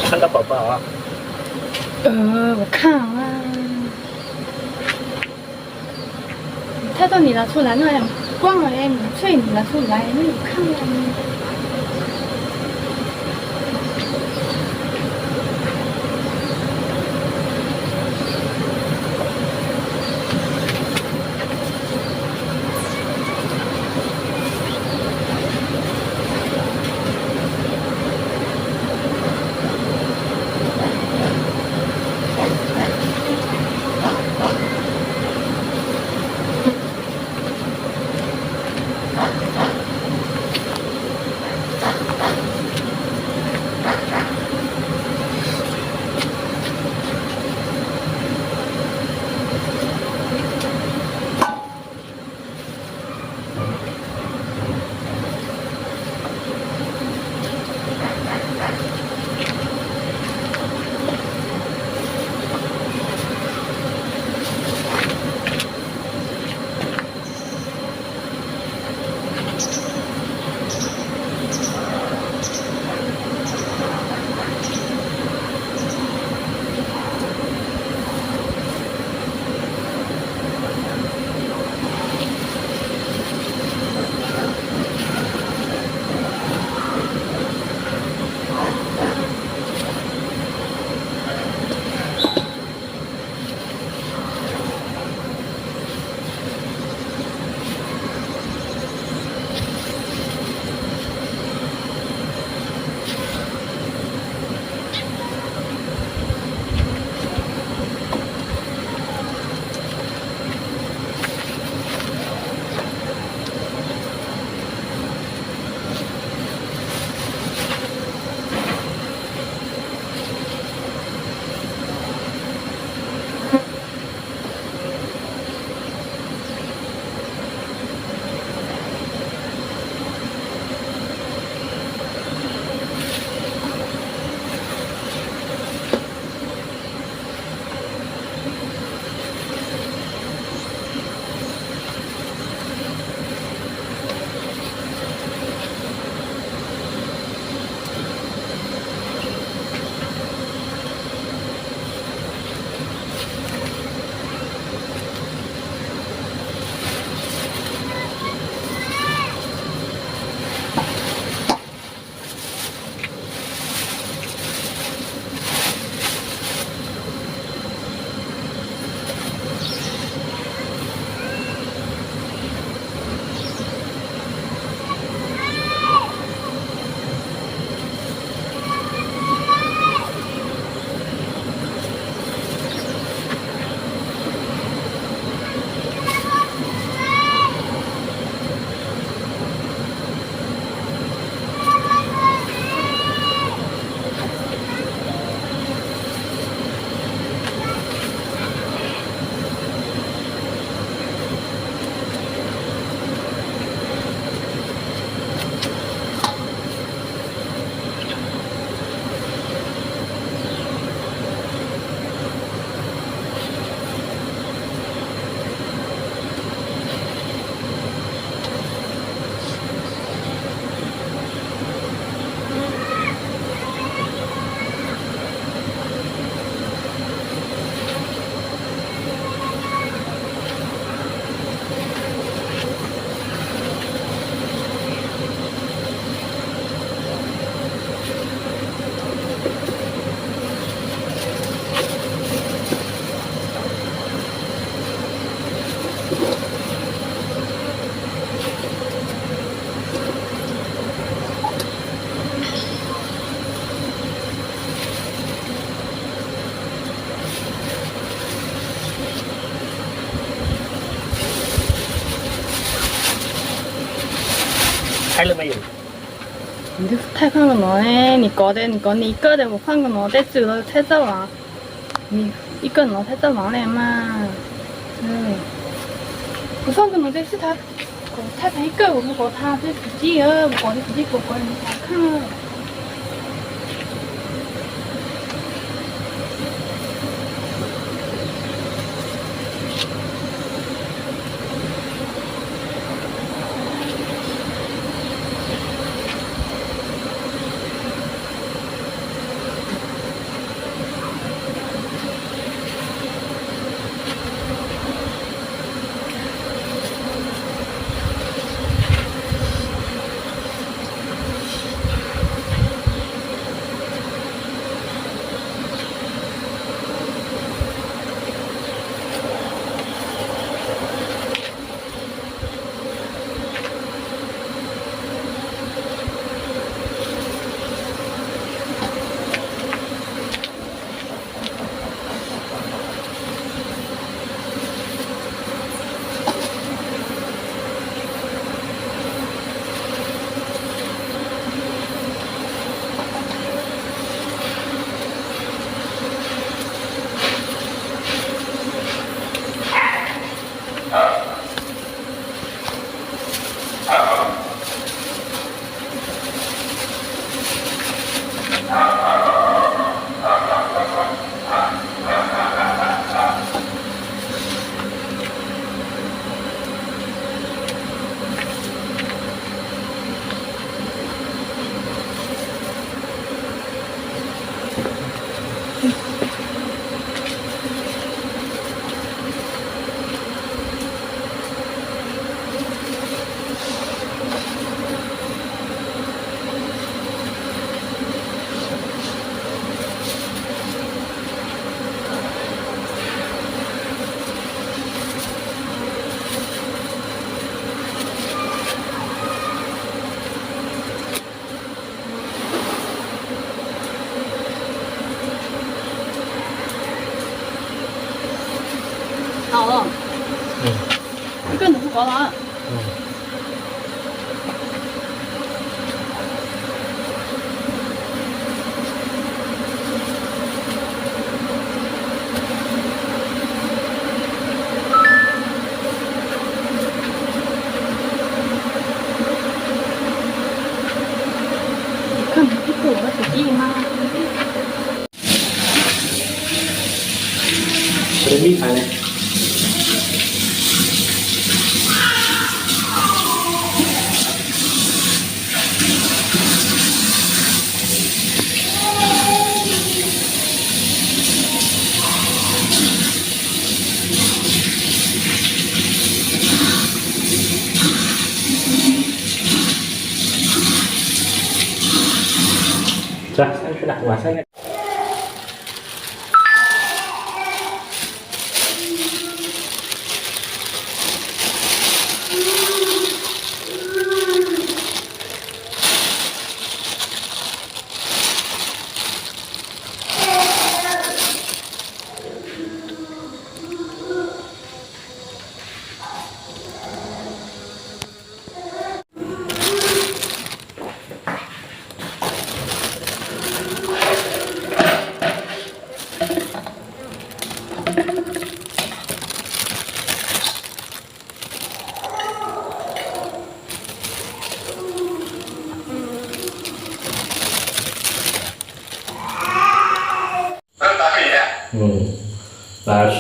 Khaj tau pom pom. Khaj, thaj toj nim los txhua lawm no, kuaj los nim txhua nim los txhua lawm, khaj. Thaij pheej ko no ne, nws kov tias nws kov nws ib kawm tias kuv pheej ko no tej txwm los thaij txawj mas, ib kawm no thaij txawj mas li mas. Kuv pheej ko no tej xwb, kuv thaij tag ib kawm kuv mus kov tag tej kwv tij, kuv kov tej kwv tij kuv kov nws tag kheej. Tau, ib kawm nws kuj kov los.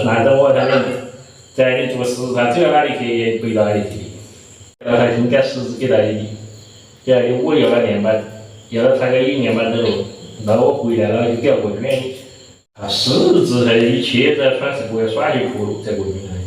Lawv tau ua cas li tsuas xwb txawj hais li ces pw los li ces lawv hais tsis nkag siab kiag li. Ces yus ua yus niam, yus txhais yus niam mas ntawd los lawv ua kuv yam los yus thiaj ua kuv ne. Siv txwv hais li ces txawm tshaj xwm kuv yuav xav yus kuv txawm kuv